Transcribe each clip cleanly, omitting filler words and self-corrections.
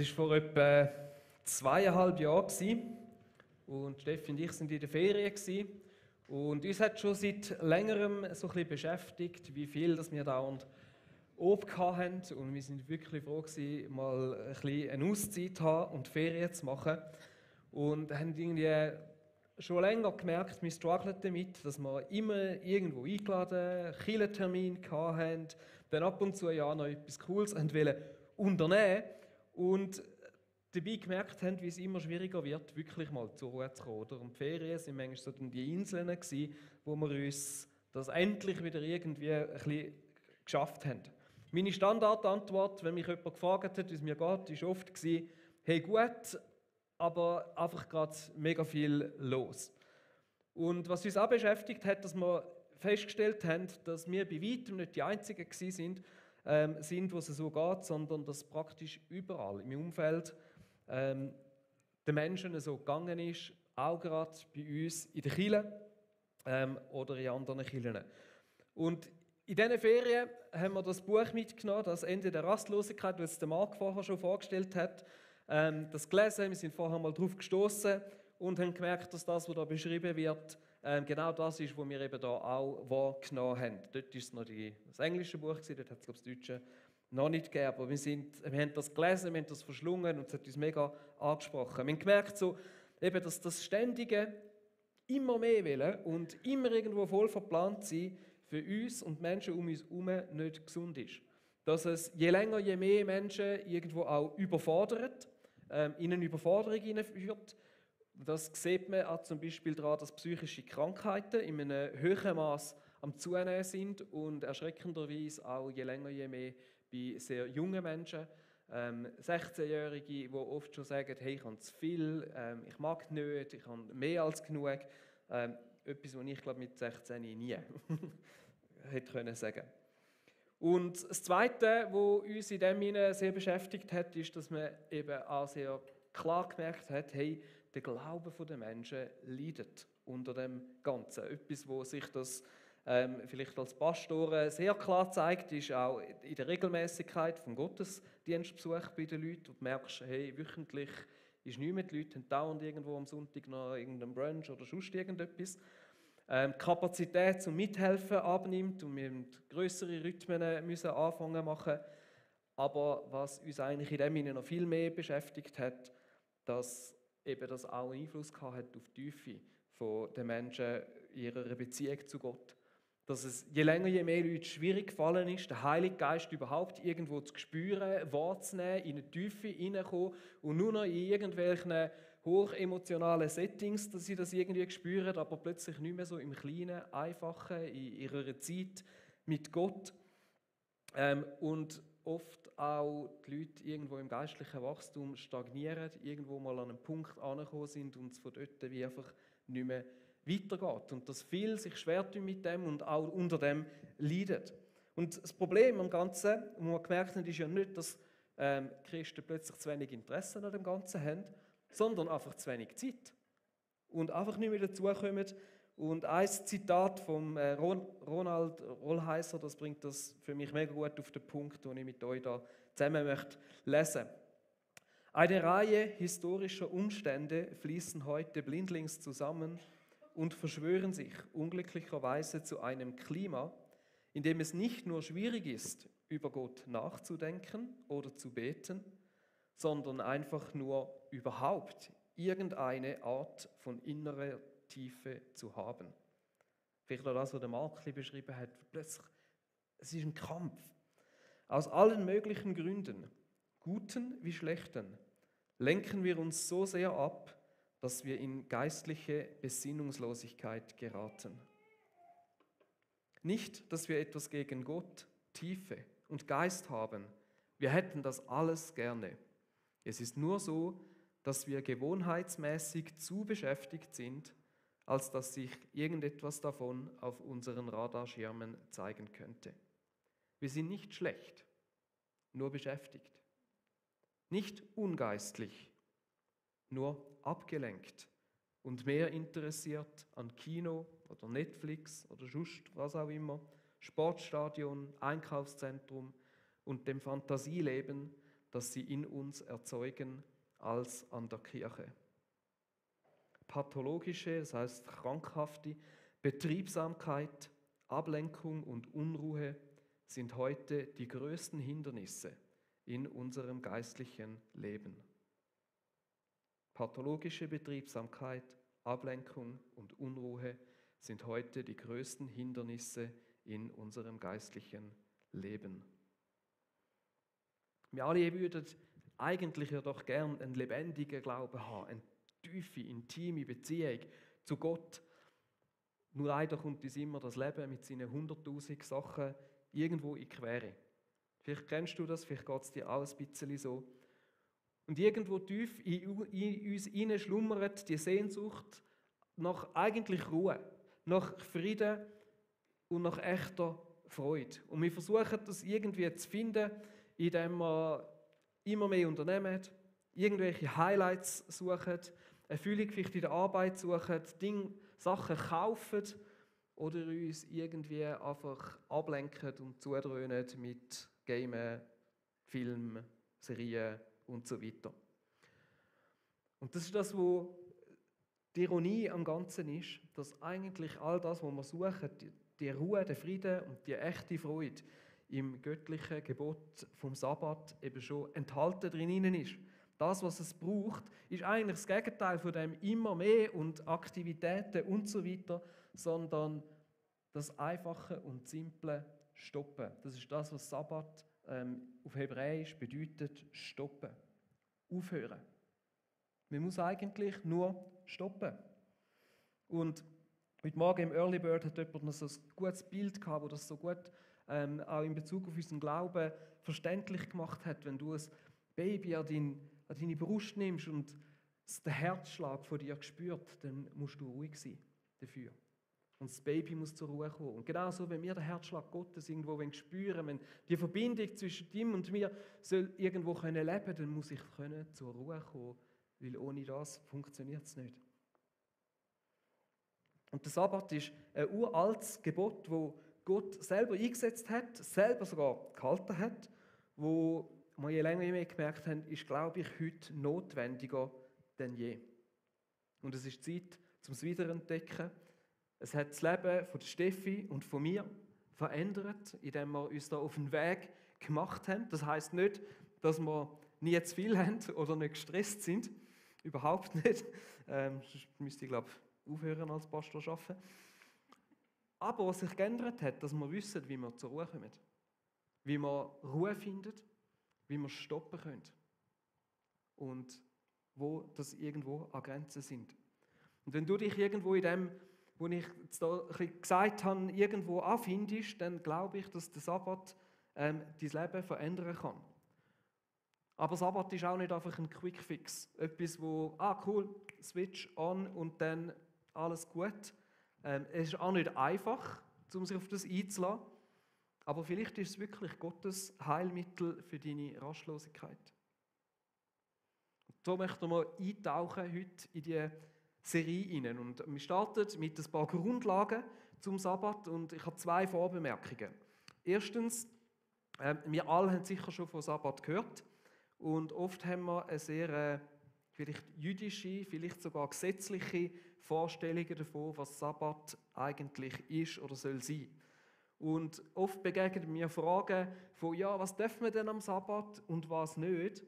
Es war vor etwa 2,5 Jahren und Steffi und ich sind in der Ferien und uns hat schon seit längerem so ein bisschen beschäftigt, wie viel das wir dauernd oben hatten, und wir sind wirklich froh gewesen, mal ein bisschen eine Auszeit zu haben und Ferien zu machen, und haben irgendwie schon länger gemerkt, wir strugglen damit, dass wir immer irgendwo eingeladen, Kirchentermin hatten, dann ab und zu ja noch etwas Cooles wollten unternehmen und dabei gemerkt haben, wie es immer schwieriger wird, wirklich mal zur Ruhe zu kommen. Oder? Und die Ferien waren manchmal so dann die Inseln gewesen, wo wir uns das endlich wieder irgendwie ein bisschen geschafft haben. Meine Standardantwort, wenn mich jemand gefragt hat, wie es mir geht, war oft: Hey, gut, aber einfach gerade mega viel los. Und was uns auch beschäftigt hat, dass wir festgestellt haben, dass wir bei weitem nicht die Einzigen sind, wo es so geht, sondern dass praktisch überall im Umfeld den Menschen so gegangen ist, auch gerade bei uns in der Kirche oder in anderen Kirchen. Und in diesen Ferien haben wir das Buch mitgenommen, das Ende der Rastlosigkeit, das der Marc vorher schon vorgestellt hat, das gelesen. Wir sind vorher mal drauf gestoßen und haben gemerkt, dass das, was da beschrieben wird, genau das ist, was wir eben da auch wahrgenommen haben. Dort war es noch das englische Buch, dort hat es, glaube ich, das Deutsche noch nicht gegeben, aber wir haben das gelesen, wir haben das verschlungen und es hat uns mega angesprochen. Wir haben gemerkt, so, eben, dass das ständige immer mehr wollen und immer irgendwo voll verplant sein für uns und die Menschen um uns herum nicht gesund ist. Dass es je länger, je mehr Menschen irgendwo auch überfordert, in eine Überforderung hineinführt. Das sieht man auch zum Beispiel daran, dass psychische Krankheiten in einem höheren Maß am Zunehmen sind und erschreckenderweise auch je länger, je mehr bei sehr jungen Menschen. 16-Jährige, die oft schon sagen, hey, ich habe zu viel, ich mag nicht, ich habe mehr als genug. Etwas, was ich glaube mit 16 nie hätte können sagen. Und das Zweite, was uns in dem Sinne sehr beschäftigt hat, ist, dass man eben auch sehr klar gemerkt hat, hey, der Glaube der Menschen leidet unter dem Ganzen. Etwas, wo sich das vielleicht als Pastoren sehr klar zeigt, ist auch in der Regelmäßigkeit vom Gottesdienstbesuch bei den Leuten. Und du merkst, hey, wöchentlich ist nichts mehr, die Leute haben dauernd irgendwo am Sonntag noch irgendeinen Brunch oder sonst irgendetwas. Die Kapazität zum Mithelfen abnimmt und wir müssen grössere Rhythmen müssen anfangen machen. Aber was uns eigentlich in dem Sinne noch viel mehr beschäftigt hat, dass eben das auch einen Einfluss gehabt hat auf die Tiefe der Menschen in ihrer Beziehung zu Gott. Dass es je länger, je mehr Leuten schwierig gefallen ist, den Heiligen Geist überhaupt irgendwo zu spüren, wahrzunehmen, in eine Tiefe hineinzukommen und nur noch in irgendwelchen hochemotionalen Settings, dass sie das irgendwie spüren, aber plötzlich nicht mehr so im Kleinen, Einfachen, in ihrer Zeit mit Gott. Und oft auch die Leute irgendwo im geistlichen Wachstum stagnieren, irgendwo mal an einen Punkt angekommen sind und es von dort wie einfach nicht mehr weitergeht. Und dass viele sich schwer tun mit dem und auch unter dem leiden. Und das Problem am Ganzen, was wir gemerkt haben, ist ja nicht, dass Christen plötzlich zu wenig Interesse an dem Ganzen haben, sondern einfach zu wenig Zeit. Und einfach nicht mehr dazukommen. Und ein Zitat von Ronald Rolheiser, das bringt das für mich mega gut auf den Punkt, den ich mit euch da zusammen möchte lesen. Eine Reihe historischer Umstände fließen heute blindlings zusammen und verschwören sich unglücklicherweise zu einem Klima, in dem es nicht nur schwierig ist, über Gott nachzudenken oder zu beten, sondern einfach nur überhaupt irgendeine Art von innerer Tiefe zu haben. Vielleicht auch das, was der Marc beschrieben hat. Plötzlich, es ist ein Kampf. Aus allen möglichen Gründen, guten wie schlechten, lenken wir uns so sehr ab, dass wir in geistliche Besinnungslosigkeit geraten. Nicht, dass wir etwas gegen Gott, Tiefe und Geist haben. Wir hätten das alles gerne. Es ist nur so, dass wir gewohnheitsmäßig zu beschäftigt sind, als dass sich irgendetwas davon auf unseren Radarschirmen zeigen könnte. Wir sind nicht schlecht, nur beschäftigt. Nicht ungeistlich, nur abgelenkt und mehr interessiert an Kino oder Netflix oder sonst was auch immer, Sportstadion, Einkaufszentrum und dem Fantasieleben, das sie in uns erzeugen, als an der Kirche. Pathologische, das heißt krankhafte Betriebsamkeit, Ablenkung und Unruhe sind heute die größten Hindernisse in unserem geistlichen Leben. Pathologische Betriebsamkeit, Ablenkung und Unruhe sind heute die größten Hindernisse in unserem geistlichen Leben. Wir alle würden eigentlich ja doch gern einen lebendigen Glauben haben, eine tiefe, intime Beziehung zu Gott. Nur leider kommt uns immer das Leben mit seinen 100'000 Sachen irgendwo in die Quere. Vielleicht kennst du das, vielleicht geht es dir auch ein bisschen so. Und irgendwo tief in uns hinein schlummert die Sehnsucht nach eigentlich Ruhe, nach Frieden und nach echter Freude. Und wir versuchen das irgendwie zu finden, indem wir immer mehr unternehmen, irgendwelche Highlights suchen, Erfüllung vielleicht in der Arbeit suchen, Sachen kaufen oder uns irgendwie einfach ablenken und zudröhnen mit Gamen, Filmen, Serien und so weiter. Und das ist das, wo die Ironie am Ganzen ist, dass eigentlich all das, was wir suchen, die Ruhe, der Frieden und die echte Freude im göttlichen Gebot vom Sabbat eben schon enthalten drin ist. Das, was es braucht, ist eigentlich das Gegenteil von dem immer mehr und Aktivitäten und so weiter, sondern das Einfache und Simple Stoppen. Das ist das, was Sabbat auf Hebräisch bedeutet, stoppen, aufhören. Man muss eigentlich nur stoppen. Und heute Morgen im Early Bird hat jemand noch so ein gutes Bild gehabt, das das so gut auch in Bezug auf unseren Glauben verständlich gemacht hat. Wenn du ein Baby an deine Brust nimmst und den Herzschlag von dir spürt, dann musst du ruhig sein dafür. Und das Baby muss zur Ruhe kommen. Und genauso, wenn wir den Herzschlag Gottes irgendwo spüren, wenn die Verbindung zwischen ihm und mir soll irgendwo leben können, dann muss ich zur Ruhe kommen, weil ohne das funktioniert es nicht. Und der Sabbat ist ein uraltes Gebot, wo Gott selber eingesetzt hat, selber sogar gehalten hat, wo wir je länger je mehr gemerkt haben, ist, glaube ich, heute notwendiger denn je. Und es ist Zeit, zum es Wiederentdecken. Es hat das Leben von Steffi und von mir verändert, indem wir uns da auf den Weg gemacht haben. Das heisst nicht, dass wir nie zu viel haben oder nicht gestresst sind. Überhaupt nicht. Sonst müsste ich, glaube ich, aufhören als Pastor zu arbeiten. Aber was sich geändert hat, dass wir wissen, wie wir zur Ruhe kommen. Wie wir Ruhe finden, wie wir stoppen können. Und wo das irgendwo an Grenzen sind. Und wenn du dich irgendwo in dem, wo ich jetzt da ein bisschen gesagt habe, irgendwo anfindest, dann glaube ich, dass der Sabbat dein Leben verändern kann. Aber Sabbat ist auch nicht einfach ein Quickfix. Etwas, wo, cool, Switch on und dann alles gut. Es ist auch nicht einfach, um sich auf das einzulassen. Aber vielleicht ist es wirklich Gottes Heilmittel für deine Rastlosigkeit. Und so möchten wir eintauchen heute in die Serie hinein. Und wir starten mit ein paar Grundlagen zum Sabbat und ich habe 2 Vorbemerkungen. Erstens, wir alle haben sicher schon von Sabbat gehört und oft haben wir eine sehr vielleicht jüdische, vielleicht sogar gesetzliche Vorstellungen davon, was Sabbat eigentlich ist oder soll sein. Und oft begegnen mir Fragen von, ja, was dürfen wir denn am Sabbat und was nicht?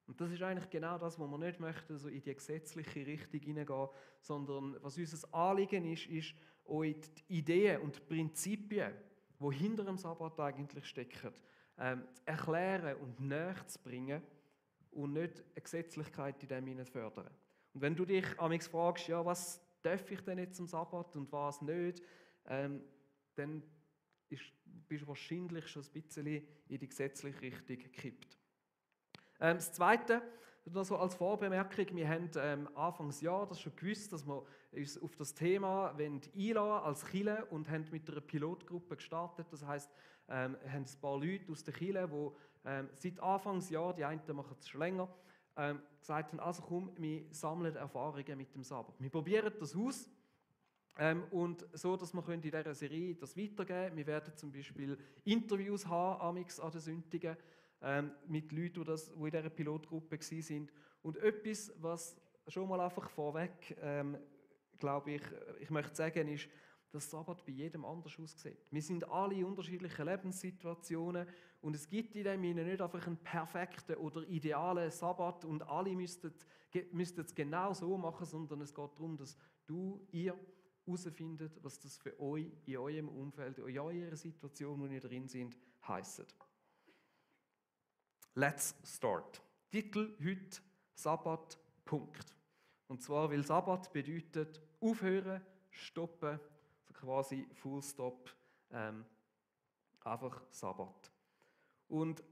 Und das ist eigentlich genau das, was wir nicht möchten, so in die gesetzliche Richtung hineingehen, sondern was unser Anliegen ist euch die Ideen und die Prinzipien, die hinter dem Sabbat eigentlich stecken, zu erklären und näher zu bringen und nicht eine Gesetzlichkeit in dem hinein zu fördern. Und wenn du dich amigs fragst, ja, was darf ich denn jetzt am Sabbat und was nicht, dann bist du wahrscheinlich schon ein bisschen in die gesetzliche Richtung gekippt. Das Zweite, also als Vorbemerkung, wir haben Anfangsjahr das schon gewusst, dass wir uns auf das Thema einlassen als Kirche und haben mit einer Pilotgruppe gestartet. Das heisst, wir haben ein paar Leute aus der Kirche, die seit Anfangsjahr, die einen machen es schon länger, gesagt haben, also komm, wir sammeln Erfahrungen mit dem Sabbat. Wir probieren das aus. Und so, dass wir in dieser Serie das weitergeben können. Wir werden zum Beispiel Interviews haben, amix an den Sündigen, mit Leuten, die in dieser Pilotgruppe waren. Und etwas, was schon mal einfach vorweg, glaube ich möchte sagen, ist, dass Sabbat bei jedem anders aussieht. Wir sind alle in unterschiedlichen Lebenssituationen und es gibt in dem Sinne nicht einfach einen perfekten oder idealen Sabbat und alle müssten es genau so machen, sondern es geht darum, dass ihr herausfindet, was das für euch in eurem Umfeld, in eurer Situation, wo ihr drin sind, heisst. Let's start. Titel heute Sabbat, Punkt. Und zwar, weil Sabbat bedeutet aufhören, stoppen, so quasi Full Stop, einfach Sabbat. Und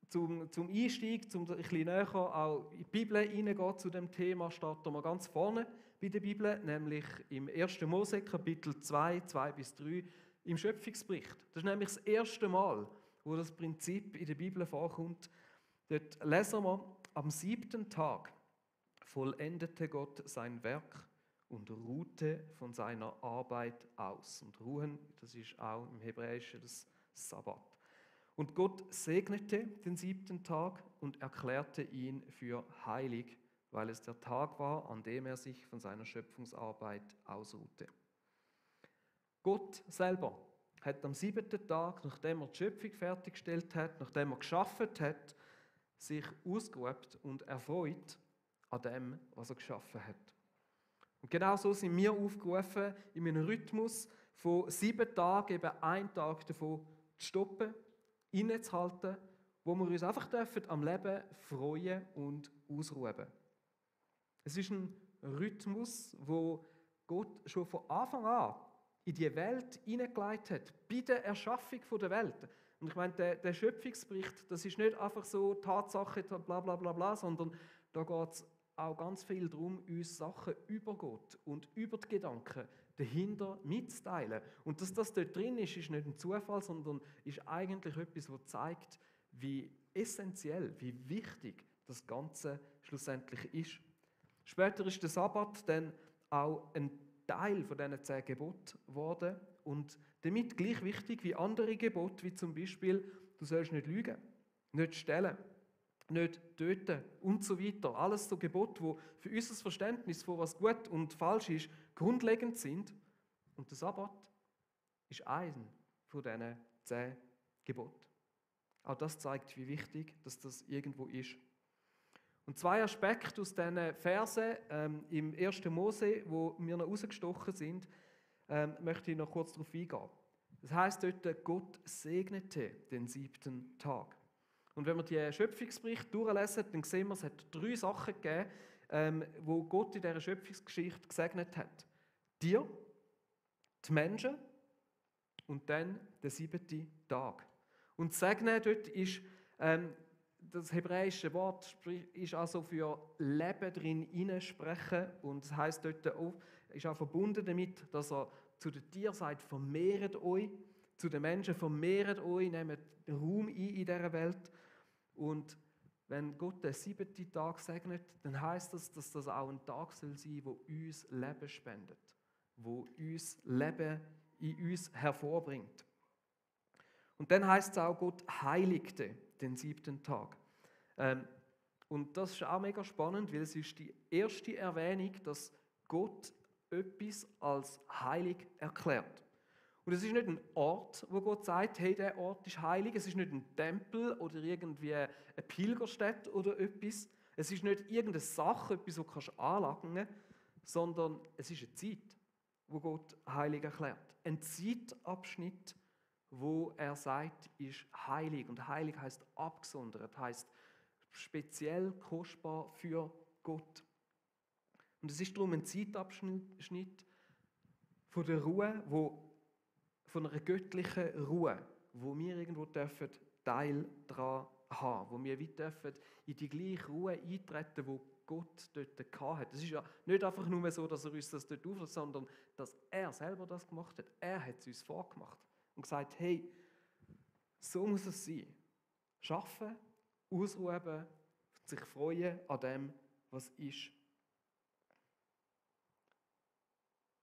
zum Einstieg, um ein bisschen näher auch in die Bibel hineingehen zu dem Thema, starten wir ganz vorne bei der Bibel, nämlich im 1. Mose, Kapitel 2, 2-3, im Schöpfungsbericht. Das ist nämlich das erste Mal, wo das Prinzip in der Bibel vorkommt. Dort lesen wir, am 7. Tag vollendete Gott sein Werk und ruhte von seiner Arbeit aus. Und ruhen, das ist auch im Hebräischen das Sabbat. Und Gott segnete den 7. Tag und erklärte ihn für heilig, weil es der Tag war, an dem er sich von seiner Schöpfungsarbeit ausruhte. Gott selber hat am 7. Tag, nachdem er die Schöpfung fertiggestellt hat, nachdem er geschaffen hat, sich ausgeruht und erfreut an dem, was er geschaffen hat. Und genau so sind wir aufgerufen, in einem Rhythmus von 7 Tagen eben einen Tag davon zu stoppen, innezuhalten, wo wir uns einfach am Leben freuen und ausruhen. Es ist ein Rhythmus, wo Gott schon von Anfang an in die Welt hineingelegt hat, bei der Erschaffung der Welt. Und ich meine, der Schöpfungsbericht, das ist nicht einfach so Tatsache, bla bla bla bla, sondern da geht es auch ganz viel darum, uns Sachen über Gott und über die Gedanken dahinter mitzuteilen. Und dass das dort drin ist, ist nicht ein Zufall, sondern ist eigentlich etwas, das zeigt, wie essentiell, wie wichtig das Ganze schlussendlich ist. Später ist der Sabbat dann auch ein Teil von diesen 10 Geboten geworden und damit gleich wichtig wie andere Gebote, wie zum Beispiel, du sollst nicht lügen, nicht stehlen, nicht töten und so weiter. Alles so Gebote, die für unser Verständnis von was gut und falsch ist, grundlegend sind. Und der Sabbat ist ein von diesen 10 Geboten. Auch das zeigt, wie wichtig das irgendwo ist. Und 2 Aspekte aus diesen Versen im 1. Mose, wo mir noch rausgestochen sind, möchte ich noch kurz darauf eingehen. Das heisst dort, Gott segnete den 7. Tag. Und wenn wir die Schöpfungsbericht durchlesen, dann sehen wir, es hat 3 Sachen gegeben, wo Gott in dieser Schöpfungsgeschichte gesegnet hat. Dir, die Menschen und dann der 7. Tag. Und segnen dort ist das hebräische Wort ist also für Leben drin hineinsprechen und das heisst dort auch, ist auch verbunden damit, dass er zu den Tieren sagt, vermehrt euch, zu den Menschen vermehrt euch, nehmt Raum ein in dieser Welt. Und wenn Gott den 7. Tag segnet, dann heisst das, dass das auch ein Tag soll sein, wo uns Leben spendet, wo uns Leben in uns hervorbringt. Und dann heisst es auch, Gott heiligte den 7. Tag. Und das ist auch mega spannend, weil es ist die erste Erwähnung, dass Gott etwas als heilig erklärt. Und es ist nicht ein Ort, wo Gott sagt, hey, der Ort ist heilig. Es ist nicht ein Tempel oder irgendwie eine Pilgerstätte oder etwas. Es ist nicht irgendeine Sache, etwas, das du anlangen kannst, sondern es ist eine Zeit, wo Gott heilig erklärt. Ein Zeitabschnitt, wo er sagt, ist heilig. Und heilig heißt abgesondert, heißt speziell kostbar für Gott. Und es ist darum ein Zeitabschnitt von der Ruhe, von einer göttlichen Ruhe, wo wir irgendwo Teil daran haben, wo wir dürfen in die gleiche Ruhe eintreten, wo Gott dort hatte. Es ist ja nicht einfach nur so, dass er uns das dort auflässt, sondern dass er selber das gemacht hat. Er hat es uns vorgemacht und gesagt, hey, so muss es sein. Schaffen, ausruhen, sich freuen an dem, was ist.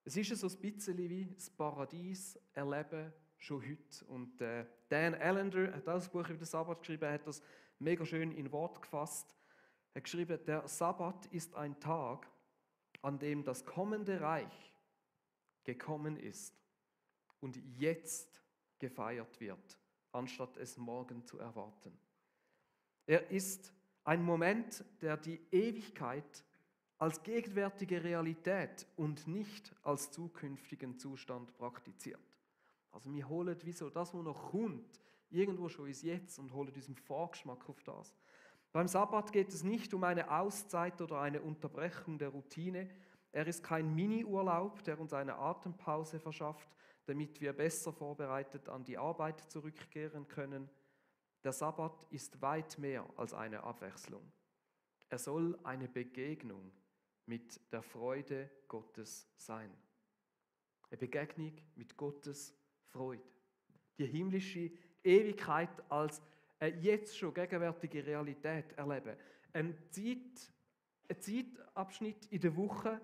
Es ist so ein bisschen wie das Paradies erleben schon heute. Und Dan Allender hat auch ein Buch über den Sabbat geschrieben, er hat das mega schön in Wort gefasst. Er hat geschrieben, der Sabbat ist ein Tag, an dem das kommende Reich gekommen ist und jetzt gefeiert wird, anstatt es morgen zu erwarten. Er ist ein Moment, der die Ewigkeit als gegenwärtige Realität und nicht als zukünftigen Zustand praktiziert. Also wir holen wie so das, was noch kommt, irgendwo schon ins Jetzt und holen uns einen Vorgeschmack auf das. Beim Sabbat geht es nicht um eine Auszeit oder eine Unterbrechung der Routine. Er ist kein Mini-Urlaub, der uns eine Atempause verschafft, damit wir besser vorbereitet an die Arbeit zurückkehren können. Der Sabbat ist weit mehr als eine Abwechslung. Er soll eine Begegnung mit der Freude Gottes sein. Eine Begegnung mit Gottes Freude. Die himmlische Ewigkeit als eine jetzt schon gegenwärtige Realität erleben. Ein Zeitabschnitt in der Woche,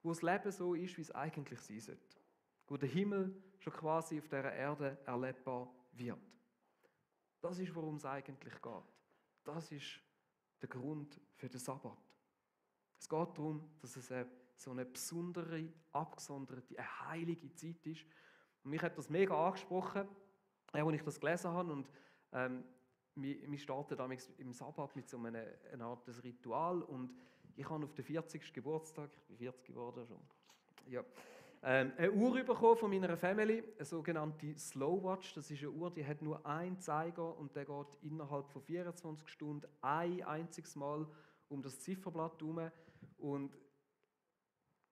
wo das Leben so ist, wie es eigentlich sein sollte. Wo der Himmel schon quasi auf dieser Erde erlebbar wird. Das ist, worum es eigentlich geht. Das ist der Grund für den Sabbat. Es geht darum, dass es so eine besondere, abgesonderte, eine heilige Zeit ist. Und mich hat das mega angesprochen, als ich das gelesen habe. Und wir starten damals im Sabbat mit so einer Art Ritual. Und ich habe auf den 40. Geburtstag, ich bin 40 geworden schon, ja, eine Uhr bekommen von meiner Family, eine sogenannte Slow Watch. Das ist eine Uhr, die hat nur einen Zeiger und der geht innerhalb von 24 Stunden ein einziges Mal um das Zifferblatt herum. Und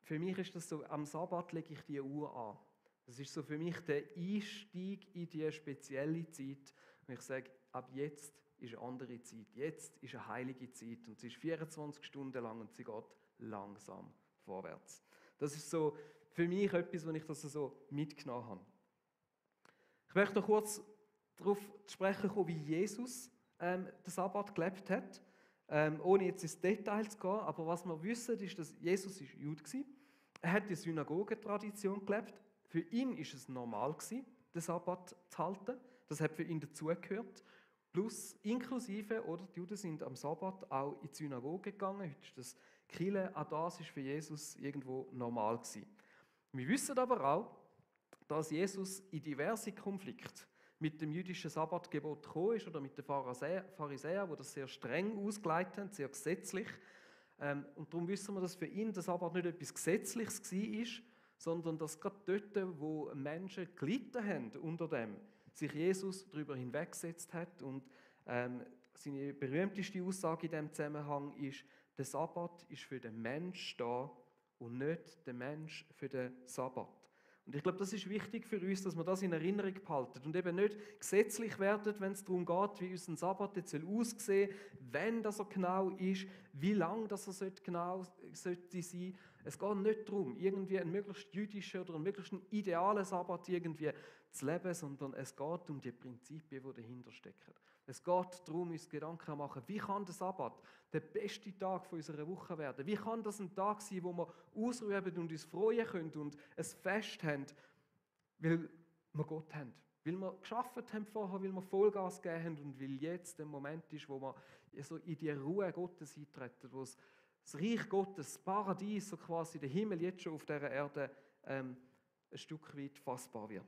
für mich ist das so, am Sabbat lege ich die Uhr an. Das ist so für mich der Einstieg in diese spezielle Zeit. Und ich sage, ab jetzt ist eine andere Zeit. Jetzt ist eine heilige Zeit und sie ist 24 Stunden lang und sie geht langsam vorwärts. Das ist so für mich etwas, wo ich das so mitgenommen habe. Ich möchte noch kurz darauf zu sprechen kommen, wie Jesus den Sabbat gelebt hat, ohne jetzt ins Detail zu gehen. Aber was wir wissen, ist, dass Jesus Jude war. Er hat die Synagogentradition gelebt. Für ihn war es normal, den Sabbat zu halten. Das hat für ihn dazugehört. Plus, inklusive, oder, die Juden sind am Sabbat auch in die Synagoge gegangen. Heute ist das Kille, auch das war für Jesus irgendwo normal gewesen. Wir wissen aber auch, dass Jesus in diverse Konflikte mit dem jüdischen Sabbatgebot gekommen ist oder mit den Pharisäern, die das sehr streng ausgelegt haben, sehr gesetzlich. Und darum wissen wir, dass für ihn der Sabbat nicht etwas Gesetzliches war, sondern dass gerade dort, wo Menschen gelitten haben unter dem, sich Jesus darüber hinweggesetzt hat. Und seine berühmteste Aussage in diesem Zusammenhang ist, der Sabbat ist für den Mensch da und nicht der Mensch für den Sabbat. Und ich glaube, das ist wichtig für uns, dass wir das in Erinnerung behalten und eben nicht gesetzlich werden, wenn es darum geht, wie unser Sabbat jetzt aussehen soll, wenn das genau ist, wie lang das genau sollte sein. Es geht nicht darum, irgendwie einen möglichst jüdischen oder einen möglichst idealen Sabbat irgendwie zu leben, sondern es geht um die Prinzipien, die dahinter stecken. Es geht darum, uns Gedanken zu machen, wie kann der Sabbat der beste Tag von unserer Woche werden? Wie kann das ein Tag sein, wo wir ausruhen und uns freuen können und ein Fest haben, weil wir Gott haben? Weil wir geschafft haben vorher, weil wir Vollgas gegeben haben und weil jetzt der Moment ist, wo wir so in die Ruhe Gottes eintreten, wo das Reich Gottes, das Paradies, so quasi der Himmel jetzt schon auf dieser Erde ein Stück weit fassbar wird.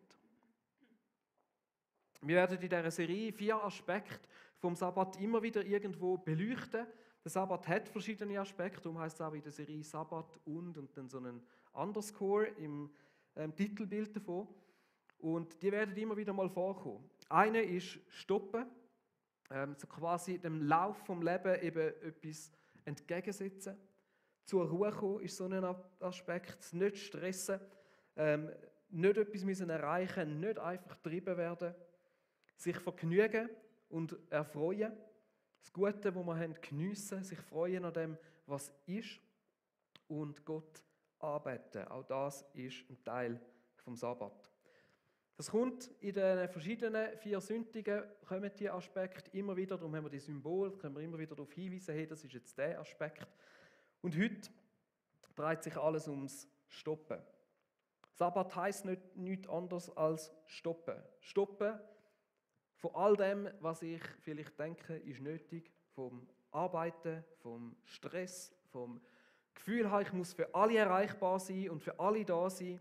Wir werden in dieser Serie 4 Aspekte vom Sabbat immer wieder irgendwo beleuchten. Der Sabbat hat verschiedene Aspekte, darum heißt es auch in der Serie Sabbat und dann so ein Underscore im Titelbild davon. Und die werden immer wieder mal vorkommen. Eine ist Stoppen, so quasi dem Lauf vom Leben eben etwas entgegensetzen. Zur Ruhe kommen ist so ein Aspekt, nicht stressen, nicht etwas müssen erreichen, nicht einfach getrieben werden. Sich vergnügen und erfreuen. Das Gute, das wir haben, geniessen, sich freuen an dem, was ist. Und Gott anbeten. Auch das ist ein Teil vom Sabbat. Das kommt in den verschiedenen 4 Sündigen, kommen die Aspekte immer wieder, darum haben wir die Symbole, können wir immer wieder darauf hinweisen, hey, das ist jetzt der Aspekt. Und heute dreht sich alles ums Stoppen. Sabbat heisst nichts anderes als stoppen. Stoppen von all dem, was ich vielleicht denke, ist nötig, vom Arbeiten, vom Stress, vom Gefühl habe, ich muss für alle erreichbar sein und für alle da sein,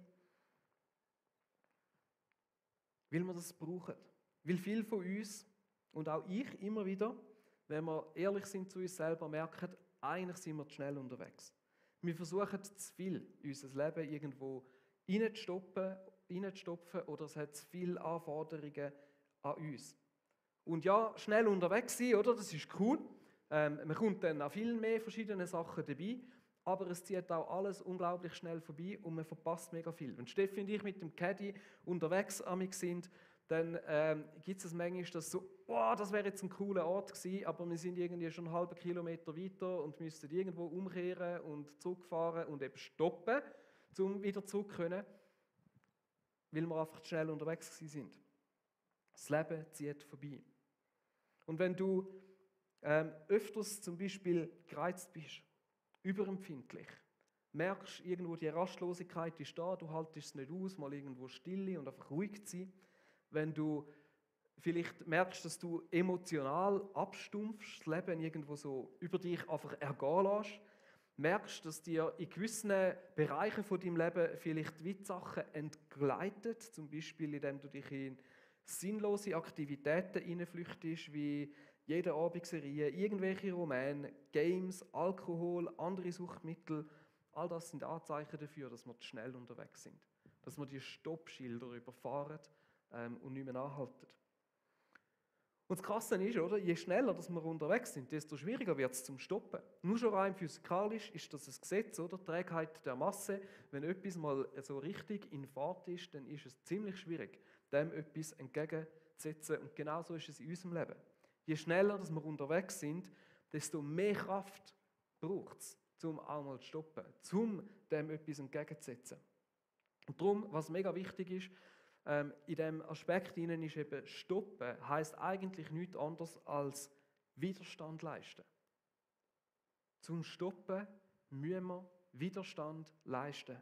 weil wir das brauchen. Weil viele von uns und auch ich immer wieder, wenn wir ehrlich sind zu uns selber, merken, eigentlich sind wir zu schnell unterwegs. Wir versuchen zu viel, unser Leben irgendwo reinzustopfen oder es hat zu viele Anforderungen an uns. Und ja, schnell unterwegs sein, oder? Das ist cool. Man kommt dann an viel mehr verschiedene Sachen dabei, aber es zieht auch alles unglaublich schnell vorbei und man verpasst mega viel. Wenn Steffi und ich mit dem Caddy unterwegs sind, dann gibt es manchmal, dass so, oh, das wäre jetzt ein cooler Ort gewesen, aber wir sind irgendwie schon einen halben Kilometer weiter und müssten irgendwo umkehren und zurückfahren und eben stoppen, um wieder zurück zu können, weil wir einfach zu schnell unterwegs sind. Das Leben zieht vorbei. Und wenn du öfters zum Beispiel gereizt bist, überempfindlich, merkst irgendwo, die Rastlosigkeit ist da, du haltest es nicht aus, mal irgendwo stille und einfach ruhig zu sein. Wenn du vielleicht merkst, dass du emotional abstumpfst, das Leben irgendwo so über dich einfach ergehen lässt, merkst, dass dir in gewissen Bereichen von deinem Leben vielleicht wie die Sachen entgleitet, zum Beispiel indem du dich in sinnlose Aktivitäten hineinflüchtest, wie jede Abendserie, irgendwelche Romane, Games, Alkohol, andere Suchtmittel. All das sind Anzeichen dafür, dass wir zu schnell unterwegs sind. Dass wir die Stoppschilder überfahren und nicht mehr anhalten. Und das Krasse ist, oder, je schneller dass wir unterwegs sind, desto schwieriger wird es zum Stoppen. Nur schon rein physikalisch ist das ein Gesetz, oder? Trägheit der Masse. Wenn etwas mal so richtig in Fahrt ist, dann ist es ziemlich schwierig, dem etwas entgegenzusetzen. Und genauso ist es in unserem Leben. Je schneller dass wir unterwegs sind, desto mehr Kraft braucht es, um auch mal zu stoppen, um dem etwas entgegenzusetzen. Und darum, was mega wichtig ist, in diesem Aspekt hinein ist eben stoppen, heisst eigentlich nichts anderes als Widerstand leisten. Zum Stoppen müssen wir Widerstand leisten.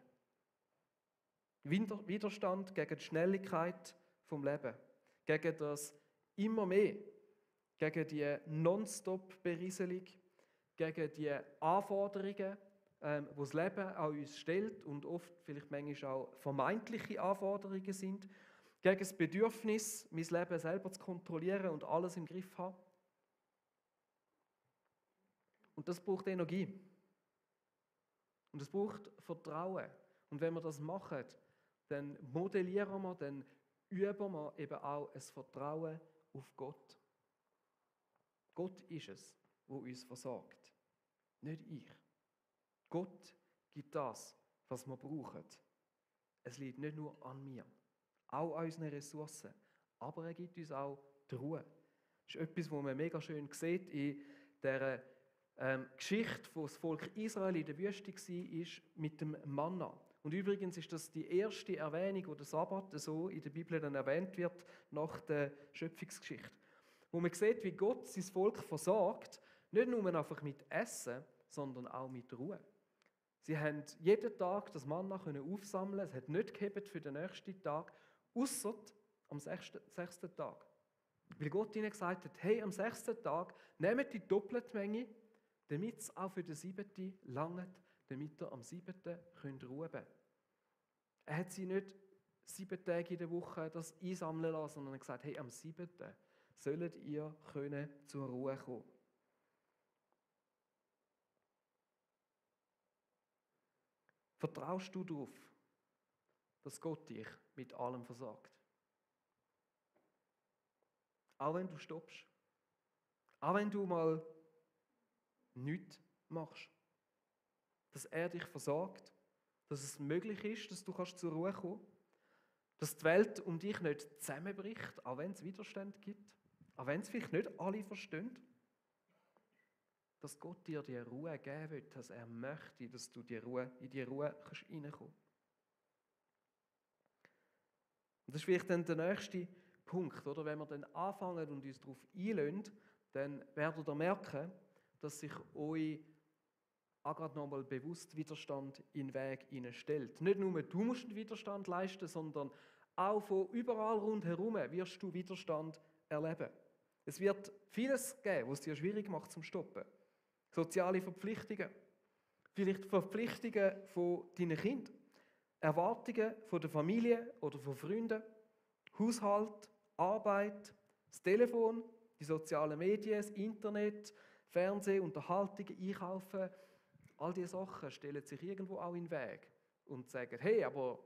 Widerstand gegen die Schnelligkeit vom Leben, gegen das immer mehr, gegen die Nonstop-Berieselung, gegen die Anforderungen, die das Leben an uns stellt und oft vielleicht manchmal auch vermeintliche Anforderungen sind, gegen das Bedürfnis, mein Leben selber zu kontrollieren und alles im Griff zu haben. Und das braucht Energie. Und es braucht Vertrauen. Und wenn wir das machen, dann modellieren wir, dann üben wir eben auch ein Vertrauen auf Gott. Gott ist es, der uns versorgt, nicht ich. Gott gibt das, was wir brauchen. Es liegt nicht nur an mir, auch an unseren Ressourcen, aber er gibt uns auch die Ruhe. Das ist etwas, was man mega schön sieht in der Geschichte, wo das Volk Israel in der Wüste war, mit dem Manna. Und übrigens ist das die erste Erwähnung, wo der Sabbat so in der Bibel dann erwähnt wird, nach der Schöpfungsgeschichte. Wo man sieht, wie Gott sein Volk versorgt, nicht nur einfach mit Essen, sondern auch mit Ruhe. Sie haben jeden Tag das Manna aufsammeln, es hat nicht gehebt für den nächsten Tag, ausser am 6. Tag. Weil Gott ihnen gesagt hat, hey, am 6. Tag nehmt die doppelte Menge, damit es auch für den 7. langt, damit ihr am 7. ruhen könnt. Er hat sie nicht 7 Tage in der Woche das einsammeln lassen, sondern er hat gesagt, hey, am 7. sollt ihr zur Ruhe kommen. Vertraust du darauf, dass Gott dich mit allem versorgt? Auch wenn du stoppst. Auch wenn du mal nichts machst. Dass er dich versorgt. Dass es möglich ist, dass du zur Ruhe kommen kannst. Dass die Welt um dich nicht zusammenbricht, auch wenn es Widerstand gibt. Auch wenn es vielleicht nicht alle verstehen. Dass Gott dir die Ruhe geben will, dass er möchte, dass du in die Ruhe reinkommen kannst. Und das ist vielleicht dann der nächste Punkt, oder? Wenn wir dann anfangen und uns darauf einlassen, dann werdet ihr merken, dass sich eure auch gerade nochmal bewusst Widerstand in den Weg stellt. Nicht nur du musst den Widerstand leisten, sondern auch von überall rundherum wirst du Widerstand erleben. Es wird vieles geben, was es dir schwierig macht zum Stoppen. Soziale Verpflichtungen, vielleicht Verpflichtungen von deinen Kindern, Erwartungen von der Familie oder von Freunden, Haushalt, Arbeit, das Telefon, die sozialen Medien, das Internet, Fernsehen, Unterhaltung, Einkaufen. All diese Sachen stellen sich irgendwo auch in den Weg und sagen, hey, aber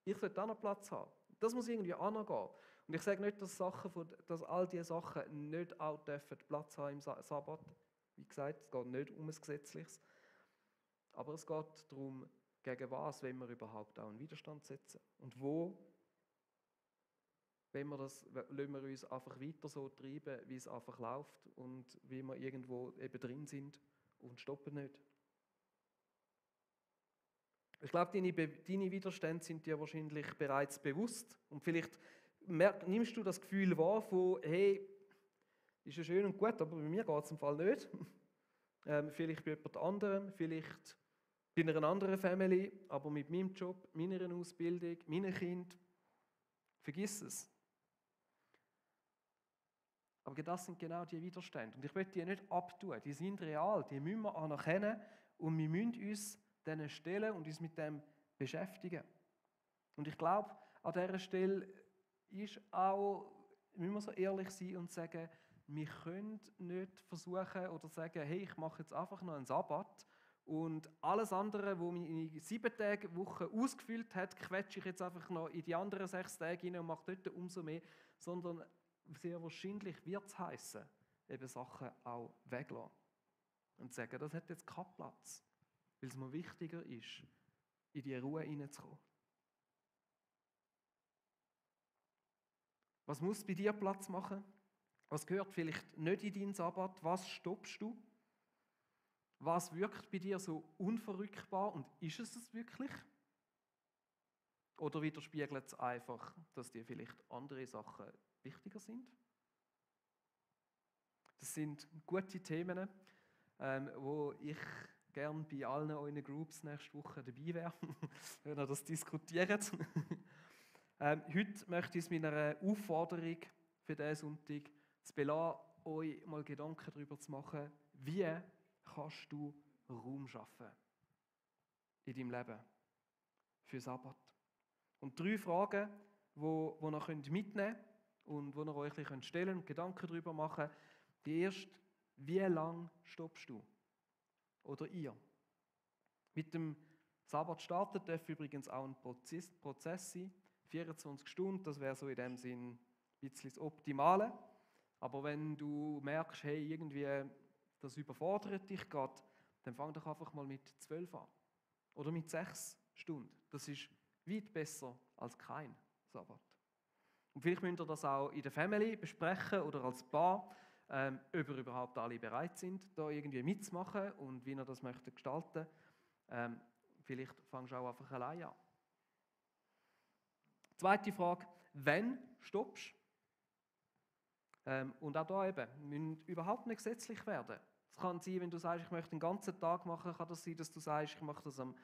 ich sollte auch noch Platz haben. Das muss irgendwie angehen. Und ich sage nicht, dass all diese Sachen nicht auch Platz haben im Sabbat. Wie gesagt, es geht nicht um ein Gesetzliches. Aber es geht darum, gegen was wenn wir überhaupt auch einen Widerstand setzen. Und wo lassen wir uns einfach weiter so treiben, wie es einfach läuft und wie wir irgendwo eben drin sind und stoppen nicht. Ich glaube, deine Widerstände sind dir wahrscheinlich bereits bewusst und vielleicht nimmst du das Gefühl wahr von, hey, ist ja schön und gut, aber bei mir geht es im Fall nicht. Vielleicht bei jemand anderem, vielleicht bei einer anderen Family, aber mit meinem Job, meiner Ausbildung, meinem Kind, vergiss es. Aber das sind genau die Widerstände. Und ich möchte die nicht abtun. Die sind real, die müssen wir anerkennen und wir müssen uns denen stellen und uns mit dem beschäftigen. Und ich glaube, an dieser Stelle ist auch, müssen wir so ehrlich sein und sagen, wir können nicht versuchen oder sagen, hey, ich mache jetzt einfach noch einen Sabbat und alles andere, was meine 7-Tage-Woche ausgefüllt hat, quetsche ich jetzt einfach noch in die anderen 6 Tage rein und mache dort umso mehr, sondern sehr wahrscheinlich wird es heissen, eben Sachen auch weglassen und sagen, das hat jetzt keinen Platz, weil es mir wichtiger ist, in die Ruhe hineinzukommen. Was muss bei dir Platz machen? Was gehört vielleicht nicht in deinen Sabbat? Was stoppst du? Was wirkt bei dir so unverrückbar und ist es wirklich? Oder widerspiegelt es einfach, dass dir vielleicht andere Sachen wichtiger sind? Das sind gute Themen, wo ich gerne bei allen euren Groups nächste Woche dabei wäre, wenn ihr das diskutiert. Heute möchte ich es mit einer Aufforderung für diesen Sonntag zu belassen, euch mal Gedanken darüber zu machen, wie kannst du Raum schaffen in deinem Leben für Sabbat. Und 3 Fragen, die ihr mitnehmen könnt und die ihr euch ein bisschen stellen und Gedanken darüber machen. Die erste, wie lange stoppst du? Oder ihr? Mit dem Sabbat starten darf übrigens auch ein Prozess sein. 24 Stunden, das wäre so in dem Sinn ein bisschen das Optimale. Aber wenn du merkst, hey, irgendwie das überfordert dich gerade, dann fang doch einfach mal mit 12 an. Oder mit 6 Stunden. Das ist weit besser als kein Sabbat. Und vielleicht müsst ihr das auch in der Family besprechen oder als Paar, ob ihr überhaupt alle bereit sind, da irgendwie mitzumachen und wie ihr das möchtet gestalten. Vielleicht fangst du auch einfach allein an. Zweite Frage, wann stoppst du? Und auch da eben, müssen überhaupt nicht gesetzlich werden. Es kann sein, wenn du sagst, ich möchte den ganzen Tag machen, kann das sein, dass du sagst, ich mache das am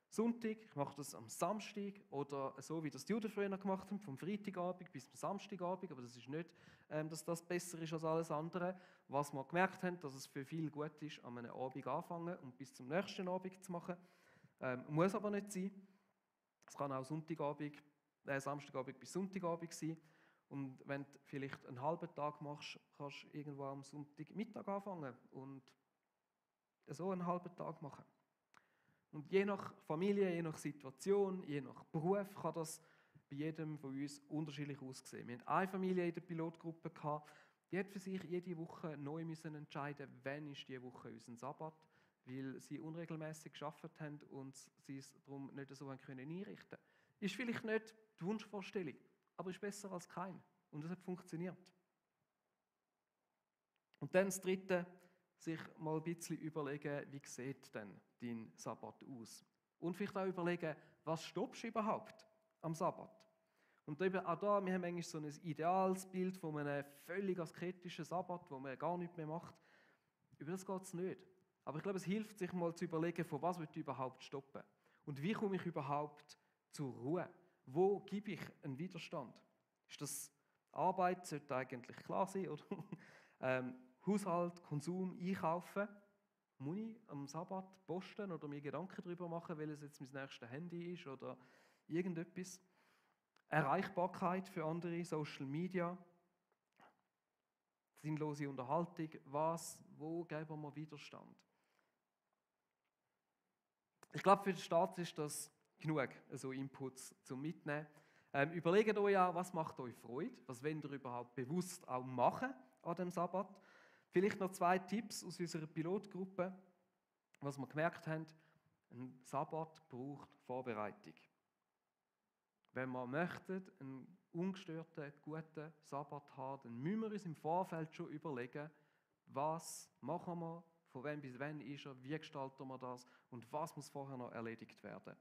Sonntag, ich mache das am Samstag oder so, wie das die Juden früher gemacht haben, vom Freitagabend bis zum Samstagabend, aber das ist nicht, dass das besser ist als alles andere. Was wir gemerkt haben, dass es für viele gut ist, an einem Abend anfangen und bis zum nächsten Abend zu machen. Muss aber nicht sein. Es kann auch Samstagabend bis Sonntagabend sein. Und wenn du vielleicht einen halben Tag machst, kannst du irgendwo am Sonntagmittag anfangen und so einen halben Tag machen. Und je nach Familie, je nach Situation, je nach Beruf kann das bei jedem von uns unterschiedlich aussehen. Wir hatten eine Familie in der Pilotgruppe, die hat für sich jede Woche neu entscheiden müssen, wann ist diese Woche unser Sabbat, weil sie unregelmäßig gearbeitet haben und sie es darum nicht so einrichten können. Ist vielleicht nicht die Wunschvorstellung, aber ist besser als kein. Und es hat funktioniert. Und dann das Dritte, sich mal ein bisschen überlegen, wie sieht denn dein Sabbat aus? Und vielleicht auch überlegen, was stoppst du überhaupt am Sabbat? Und auch da, wir haben eigentlich so ein ideales Bild von einem völlig asketischen Sabbat, wo man gar nichts mehr macht. Über das geht es nicht. Aber ich glaube, es hilft, sich mal zu überlegen, von was ich überhaupt stoppen. Und wie komme ich überhaupt zur Ruhe? Wo gebe ich einen Widerstand? Ist das Arbeit, sollte eigentlich klar sein, oder? Haushalt, Konsum, Einkaufen. Muss ich am Sabbat posten oder mir Gedanken darüber machen, welches jetzt mein nächstes Handy ist oder irgendetwas? Erreichbarkeit für andere, Social Media, sinnlose Unterhaltung, wo geben wir Widerstand? Ich glaube, für den Start ist das genug, so Inputs zum Mitnehmen. Überlegt euch auch, was macht euch Freude? Was wollt ihr überhaupt bewusst auch machen an dem Sabbat? Vielleicht noch 2 Tipps aus unserer Pilotgruppe, was wir gemerkt haben. Ein Sabbat braucht Vorbereitung. Wenn wir möchten, einen ungestörten, guten Sabbat haben, dann müssen wir uns im Vorfeld schon überlegen, was machen wir, von wann bis wann ist er, wie gestalten wir das und was muss vorher noch erledigt werden.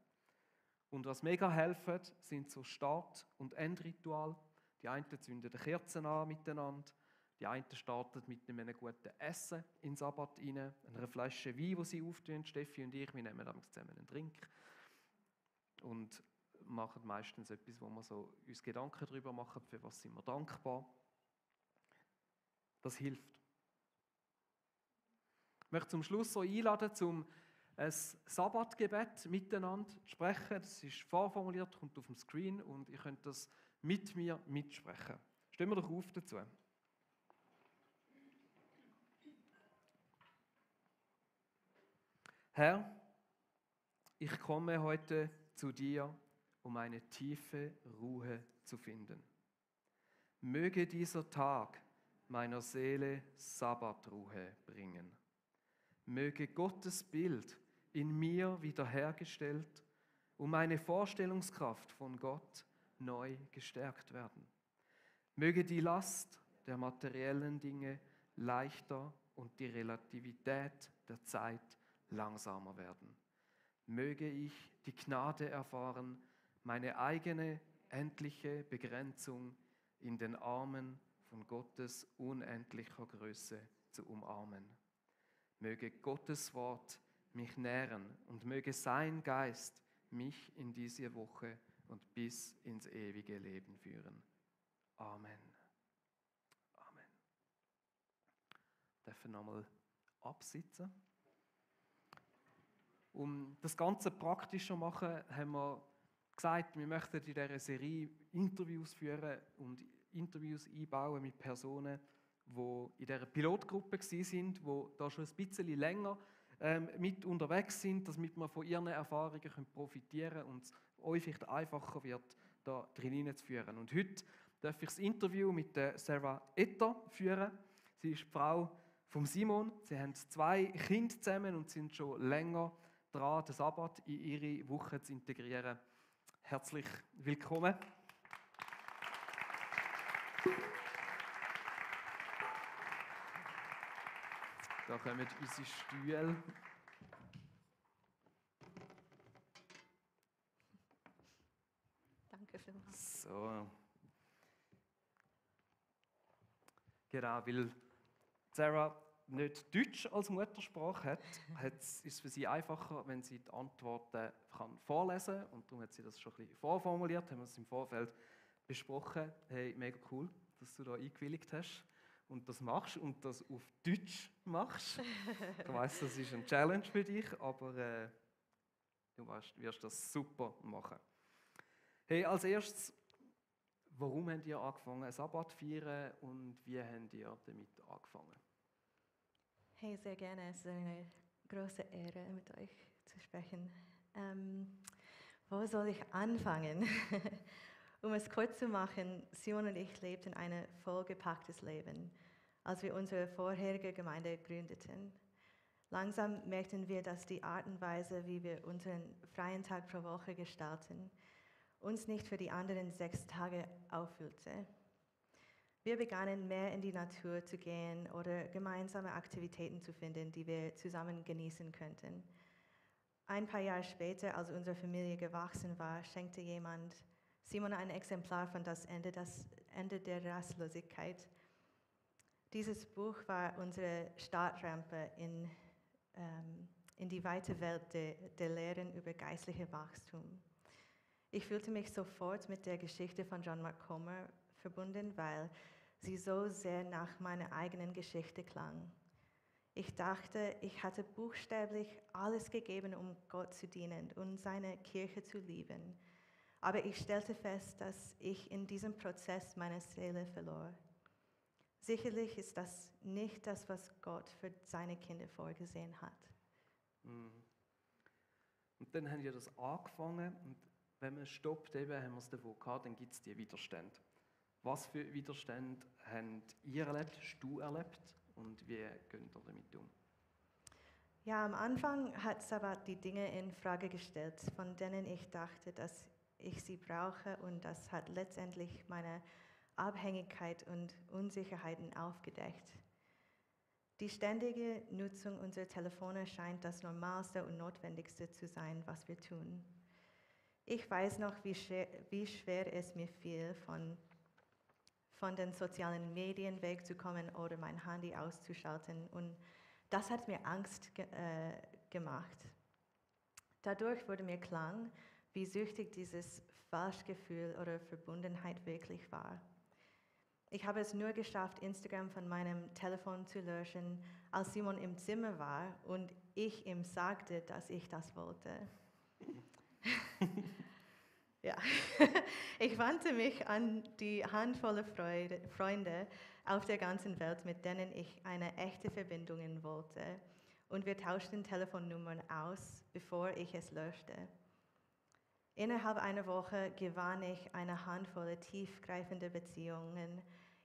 Und was mega helfen, sind so Start- und Endritual. Die einen zünden die Kerzen an miteinander, die einen starten mit einem guten Essen in den Sabbat rein, einer Flasche Wein, die sie auftun, Steffi und ich, wir nehmen dann zusammen einen Drink und machen meistens etwas, wo wir so uns Gedanken darüber machen, für was sind wir dankbar. Das hilft. Ich möchte zum Schluss so einladen, um ein Sabbatgebet miteinander zu sprechen. Das ist vorformuliert, kommt auf dem Screen und ihr könnt das mit mir mitsprechen. Stehen wir doch auf dazu. Herr, ich komme heute zu dir, um eine tiefe Ruhe zu finden. Möge dieser Tag meiner Seele Sabbatruhe bringen. Möge Gottes Bild in mir wiederhergestellt und meine Vorstellungskraft von Gott neu gestärkt werden. Möge die Last der materiellen Dinge leichter und die Relativität der Zeit langsamer werden. Möge ich die Gnade erfahren, meine eigene endliche Begrenzung in den Armen von Gottes unendlicher Größe zu umarmen. Möge Gottes Wort mich nähren und möge sein Geist mich in diese Woche und bis ins ewige Leben führen. Amen. Amen. Wir dürfen nochmal absitzen. Um das Ganze praktischer zu machen, haben wir gesagt, wir möchten in dieser Serie Interviews führen und Interviews einbauen mit Personen, die in dieser Pilotgruppe waren, die da schon ein bisschen länger mit unterwegs sind, damit wir von ihren Erfahrungen profitieren können und es euch vielleicht einfacher wird, da drin zu führen. Und heute darf ich das Interview mit der Sarah Etter führen. Sie ist die Frau von Simon. Sie haben 2 Kinder zusammen und sind schon länger dran, den Sabbat in ihre Woche zu integrieren. Herzlich willkommen. Da kommen unsere Stühle. Danke vielmals. So. Genau, weil Sarah nicht Deutsch als Muttersprache hat, ist es für sie einfacher, wenn sie die Antworten vorlesen kann. Und darum hat sie das schon ein bisschen vorformuliert, haben wir es im Vorfeld besprochen. Hey, mega cool, dass du da eingewilligt hast und das machst und das auf Deutsch machst. Ich weiss, das ist eine Challenge für dich, aber du wirst das super machen. Hey, als erstes, warum habt ihr angefangen, Sabbat zu feiern und wie habt ihr damit angefangen? Hey, sehr gerne. Es ist eine große Ehre, mit euch zu sprechen. Wo soll ich anfangen? Um es kurz zu machen, Simon und ich lebten ein vollgepacktes Leben, als wir unsere vorherige Gemeinde gründeten. Langsam merkten wir, dass die Art und Weise, wie wir unseren freien Tag pro Woche gestalten, uns nicht für die anderen 6 Tage auffüllte. Wir begannen mehr in die Natur zu gehen oder gemeinsame Aktivitäten zu finden, die wir zusammen genießen könnten. Ein paar Jahre später, als unsere Familie gewachsen war, schenkte jemand Simon ein Exemplar von Das Ende der Rastlosigkeit. Dieses Buch war unsere Startrampe in in die weite Welt der Lehren über geistliche Wachstum. Ich fühlte mich sofort mit der Geschichte von John Mark Comer verbunden, weil sie so sehr nach meiner eigenen Geschichte klang. Ich dachte, ich hatte buchstäblich alles gegeben, um Gott zu dienen und seine Kirche zu lieben. Aber ich stellte fest, dass ich in diesem Prozess meine Seele verlor. Sicherlich ist das nicht das, was Gott für seine Kinder vorgesehen hat. Und dann haben wir das angefangen und wenn man stoppt, eben, haben wir es davon gehabt, dann gibt es die Widerstände. Was für Widerstände habt ihr erlebt, hast du erlebt und wie geht ihr damit um? Ja, am Anfang hat Sabbat die Dinge in Frage gestellt, von denen ich dachte, dass ich sie brauche, und das hat letztendlich meine Abhängigkeit und Unsicherheiten aufgedeckt. Die ständige Nutzung unserer Telefone scheint das Normalste und Notwendigste zu sein, was wir tun. Ich weiß noch, wie schwer es mir fiel, von den sozialen Medien wegzukommen oder mein Handy auszuschalten, und das hat mir Angst gemacht. Dadurch wurde mir klar, wie süchtig dieses Falschgefühl oder Verbundenheit wirklich war. Ich habe es nur geschafft, Instagram von meinem Telefon zu löschen, als Simon im Zimmer war und ich ihm sagte, dass ich das wollte. Ja, ich wandte mich an die Handvoll Freunde auf der ganzen Welt, mit denen ich eine echte Verbindung wollte, und wir tauschten Telefonnummern aus, bevor ich es löschte. Innerhalb einer Woche gewann ich eine Handvoll tiefgreifender Beziehungen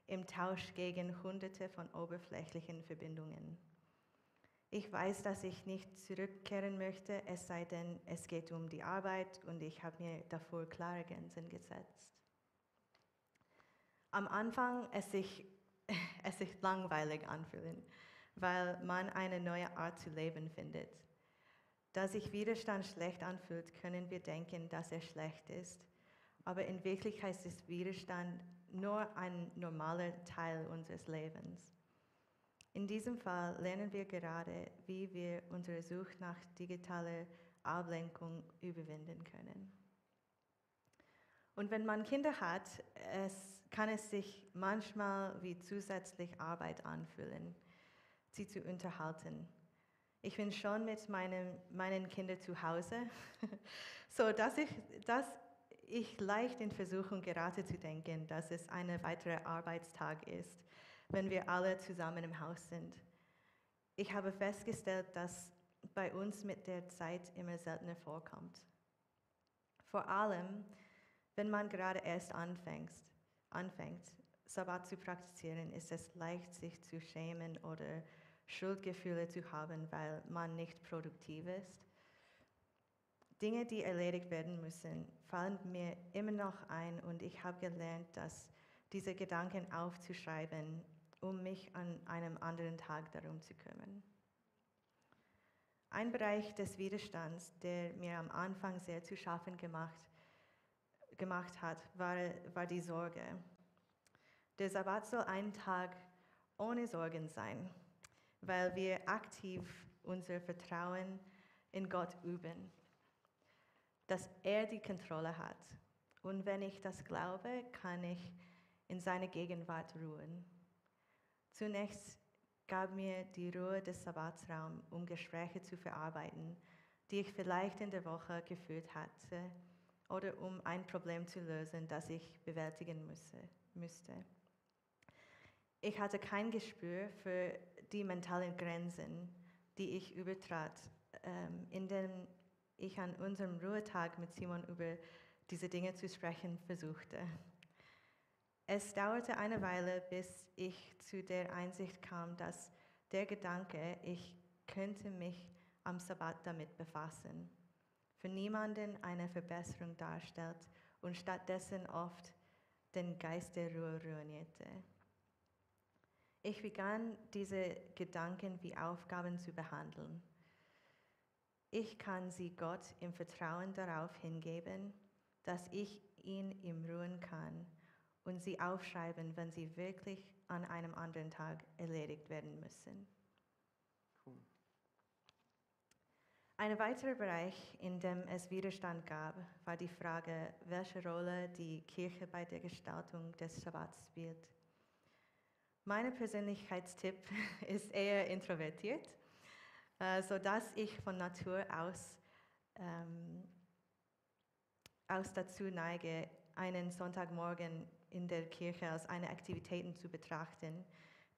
im Tausch gegen Hunderte von oberflächlichen Verbindungen. Ich weiß, dass ich nicht zurückkehren möchte, es sei denn, es geht um die Arbeit, und ich habe mir davor klare Grenzen gesetzt. Am Anfang es sich langweilig anfühlen, weil man eine neue Art zu leben findet. Da sich Widerstand schlecht anfühlt, können wir denken, dass er schlecht ist. Aber in Wirklichkeit ist Widerstand nur ein normaler Teil unseres Lebens. In diesem Fall lernen wir gerade, wie wir unsere Sucht nach digitaler Ablenkung überwinden können. Und wenn man Kinder hat, kann es sich manchmal wie zusätzlich Arbeit anfühlen, sie zu unterhalten. Ich bin schon mit meinen Kindern zu Hause, so dass ich leicht in Versuchung gerate zu denken, dass es ein weiterer Arbeitstag ist, wenn wir alle zusammen im Haus sind. Ich habe festgestellt, dass bei uns mit der Zeit immer seltener vorkommt. Vor allem, wenn man gerade erst anfängt, Sabbat zu praktizieren, ist es leicht, sich zu schämen oder Schuldgefühle zu haben, weil man nicht produktiv ist. Dinge, die erledigt werden müssen, fallen mir immer noch ein, und ich habe gelernt, dass diese Gedanken aufzuschreiben, um mich an einem anderen Tag darum zu kümmern. Ein Bereich des Widerstands, der mir am Anfang sehr zu schaffen gemacht hat, war die Sorge. Der Sabbat soll ein Tag ohne Sorgen sein, weil wir aktiv unser Vertrauen in Gott üben, dass er die Kontrolle hat. Und wenn ich das glaube, kann ich in seiner Gegenwart ruhen. Zunächst gab mir die Ruhe des Sabbats Raum, um Gespräche zu verarbeiten, die ich vielleicht in der Woche geführt hatte, oder um ein Problem zu lösen, das ich bewältigen müsste. Ich hatte kein Gespür für die mentalen Grenzen, die ich übertrat, indem ich an unserem Ruhetag mit Simon über diese Dinge zu sprechen versuchte. Es dauerte eine Weile, bis ich zu der Einsicht kam, dass der Gedanke, ich könnte mich am Sabbat damit befassen, für niemanden eine Verbesserung darstellt und stattdessen oft den Geist der Ruhe ruinierte. Ich begann, diese Gedanken wie Aufgaben zu behandeln. Ich kann sie Gott im Vertrauen darauf hingeben, dass ich ihn im Ruhen kann, und sie aufschreiben, wenn sie wirklich an einem anderen Tag erledigt werden müssen. Cool. Ein weiterer Bereich, in dem es Widerstand gab, war die Frage, welche Rolle die Kirche bei der Gestaltung des Sabbats spielt. Mein Persönlichkeitstyp ist eher introvertiert, sodass ich von Natur aus dazu neige, einen Sonntagmorgen in der Kirche als eine Aktivität zu betrachten,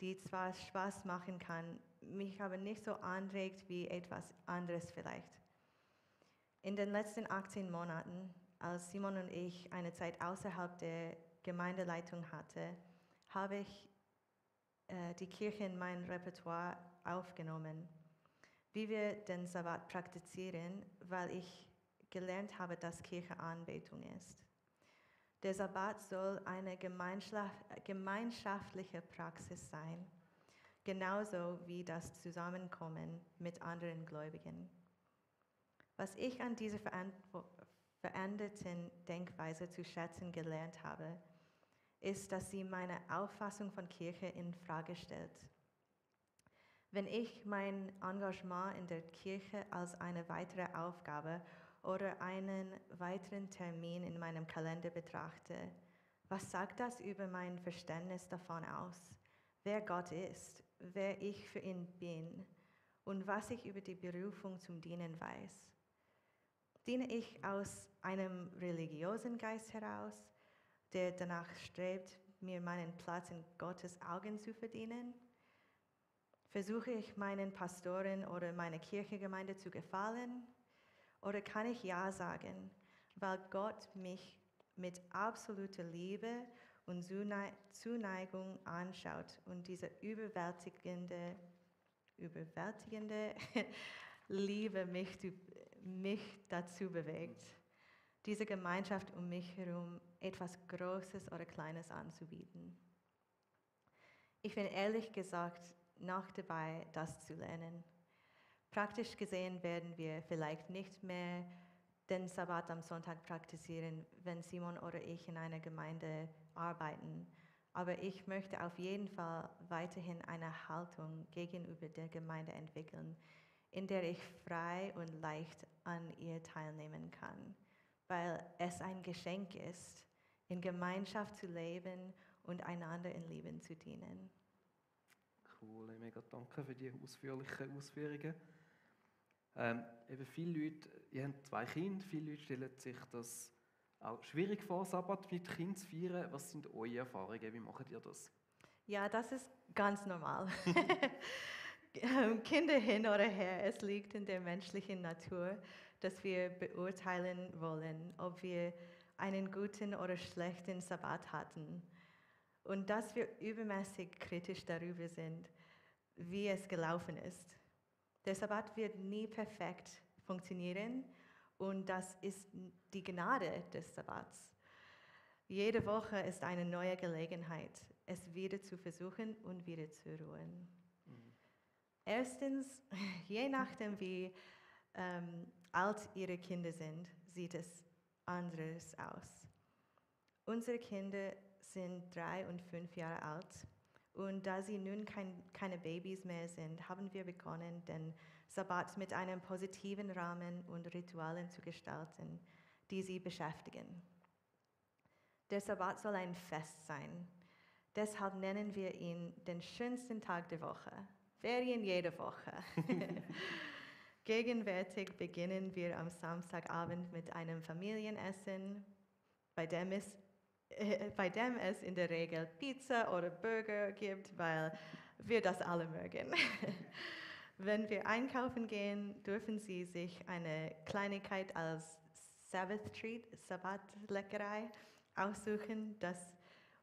die zwar Spaß machen kann, mich aber nicht so anregt wie etwas anderes vielleicht. In den letzten 18 Monaten, als Simon und ich eine Zeit außerhalb der Gemeindeleitung hatte, habe ich die Kirche in mein Repertoire aufgenommen. Wie wir den Sabbat praktizieren, weil ich gelernt habe, dass Kirche Anbetung ist. Der Sabbat soll eine gemeinschaftliche Praxis sein, genauso wie das Zusammenkommen mit anderen Gläubigen. Was ich an dieser veränderten Denkweise zu schätzen gelernt habe, ist, dass sie meine Auffassung von Kirche in Frage stellt. Wenn ich mein Engagement in der Kirche als eine weitere Aufgabe oder einen weiteren Termin in meinem Kalender betrachte, was sagt das über mein Verständnis davon aus, wer Gott ist, wer ich für ihn bin und was ich über die Berufung zum Dienen weiß? Diene ich aus einem religiösen Geist heraus, der danach strebt, mir meinen Platz in Gottes Augen zu verdienen? Versuche ich meinen Pastoren oder meiner Kirchengemeinde zu gefallen? Oder kann ich Ja sagen, weil Gott mich mit absoluter Liebe und Zuneigung anschaut und diese überwältigende Liebe mich dazu bewegt, diese Gemeinschaft um mich herum etwas Großes oder Kleines anzubieten. Ich bin ehrlich gesagt noch dabei, das zu lernen. Praktisch gesehen werden wir vielleicht nicht mehr den Sabbat am Sonntag praktizieren, wenn Simon oder ich in einer Gemeinde arbeiten. Aber ich möchte auf jeden Fall weiterhin eine Haltung gegenüber der Gemeinde entwickeln, in der ich frei und leicht an ihr teilnehmen kann, weil es ein Geschenk ist, in Gemeinschaft zu leben und einander in Liebe zu dienen. Cool, mega danke für die ausführlichen Ausführungen. Eben viele Leute, ihr habt 2 Kinder, viele Leute stellen sich das auch schwierig vor, Sabbat mit Kindern zu feiern. Was sind eure Erfahrungen? Wie macht ihr das? Ja, das ist ganz normal. Kinder hin oder her, es liegt in der menschlichen Natur, dass wir beurteilen wollen, ob wir einen guten oder schlechten Sabbat hatten. Und dass wir übermäßig kritisch darüber sind, wie es gelaufen ist. Der Sabbat wird nie perfekt funktionieren und das ist die Gnade des Sabbats. Jede Woche ist eine neue Gelegenheit, es wieder zu versuchen und wieder zu ruhen. Erstens, je nachdem wie alt ihre Kinder sind, sieht es anders aus. Unsere Kinder sind 3 und 5 Jahre alt und da sie nun keine Babys mehr sind, haben wir begonnen, den Sabbat mit einem positiven Rahmen und Ritualen zu gestalten, die sie beschäftigen. Der Sabbat soll ein Fest sein. Deshalb nennen wir ihn den schönsten Tag der Woche. Ferien jede Woche. Gegenwärtig beginnen wir am Samstagabend mit einem Familienessen, bei dem es in der Regel Pizza oder Burger gibt, weil wir das alle mögen. Wenn wir einkaufen gehen, dürfen Sie sich eine Kleinigkeit als Sabbath Treat, Sabbatleckerei, aussuchen.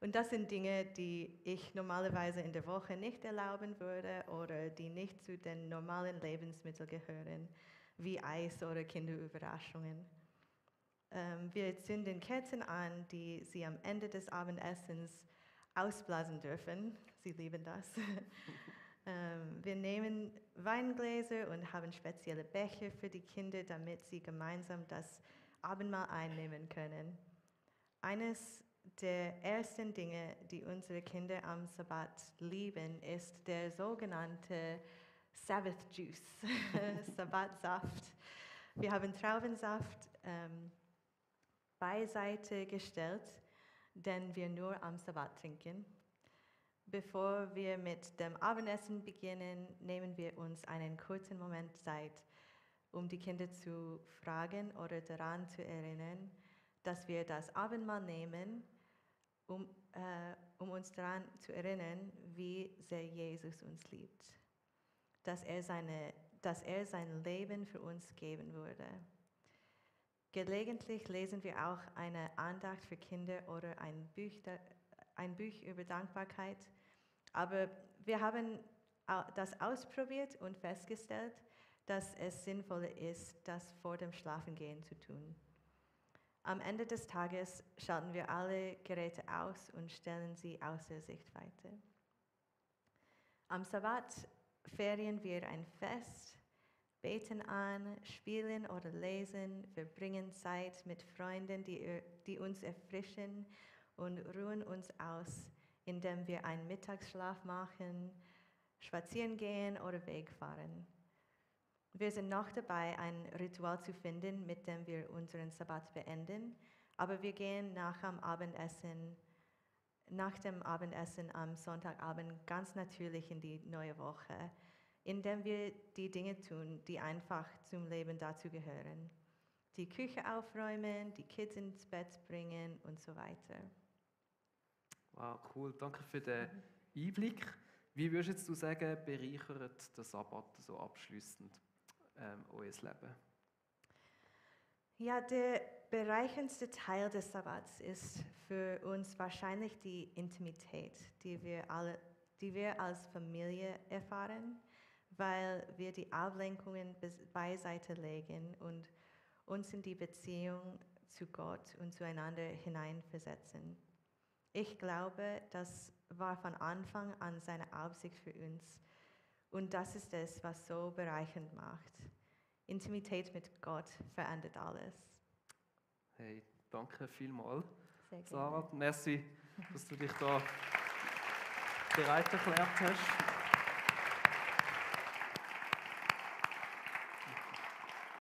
Und das sind Dinge, die ich normalerweise in der Woche nicht erlauben würde oder die nicht zu den normalen Lebensmitteln gehören, wie Eis oder Kinderüberraschungen. Wir zünden Kerzen an, die Sie am Ende des Abendessens ausblasen dürfen. Sie lieben das. Wir nehmen Weingläser und haben spezielle Becher für die Kinder, damit sie gemeinsam das Abendmahl einnehmen können. Eines der ersten Dinge, die unsere Kinder am Sabbat lieben, ist der sogenannte Sabbath Juice, Sabbatsaft. Wir haben Traubensaft beiseite gestellt, den wir nur am Sabbat trinken. Bevor wir mit dem Abendessen beginnen, nehmen wir uns einen kurzen Moment Zeit, um die Kinder zu fragen oder daran zu erinnern, dass wir das Abendmahl nehmen, um uns daran zu erinnern, wie sehr Jesus uns liebt, dass er sein Leben für uns geben würde. Gelegentlich lesen wir auch eine Andacht für Kinder oder ein Buch über Dankbarkeit, aber wir haben das ausprobiert und festgestellt, dass es sinnvoller ist, das vor dem Schlafengehen zu tun. Am Ende des Tages schalten wir alle Geräte aus und stellen sie außer Sichtweite. Am Sabbat feiern wir ein Fest, beten an, spielen oder lesen, verbringen Zeit mit Freunden, die uns erfrischen und ruhen uns aus, indem wir einen Mittagsschlaf machen, spazieren gehen oder wegfahren. Wir sind noch dabei, ein Ritual zu finden, mit dem wir unseren Sabbat beenden, aber wir gehen nach dem Abendessen am Sonntagabend ganz natürlich in die neue Woche, indem wir die Dinge tun, die einfach zum Leben dazu gehören. Die Küche aufräumen, die Kids ins Bett bringen und so weiter. Wow, cool. Danke für den Einblick. Wie würdest du sagen, bereichert der Sabbat so abschliessend euer Leben? Ja, der bereichendste Teil des Sabbats ist für uns wahrscheinlich die Intimität, die wir als Familie erfahren, weil wir die Ablenkungen beiseite legen und uns in die Beziehung zu Gott und zueinander hineinversetzen. Ich glaube, das war von Anfang an seine Absicht für uns und das ist es, was so bereichernd macht. Intimität mit Gott verändert alles. Hey, danke vielmals, Sehr gerne. Sarah. Merci, dass du dich da bereit erklärt hast.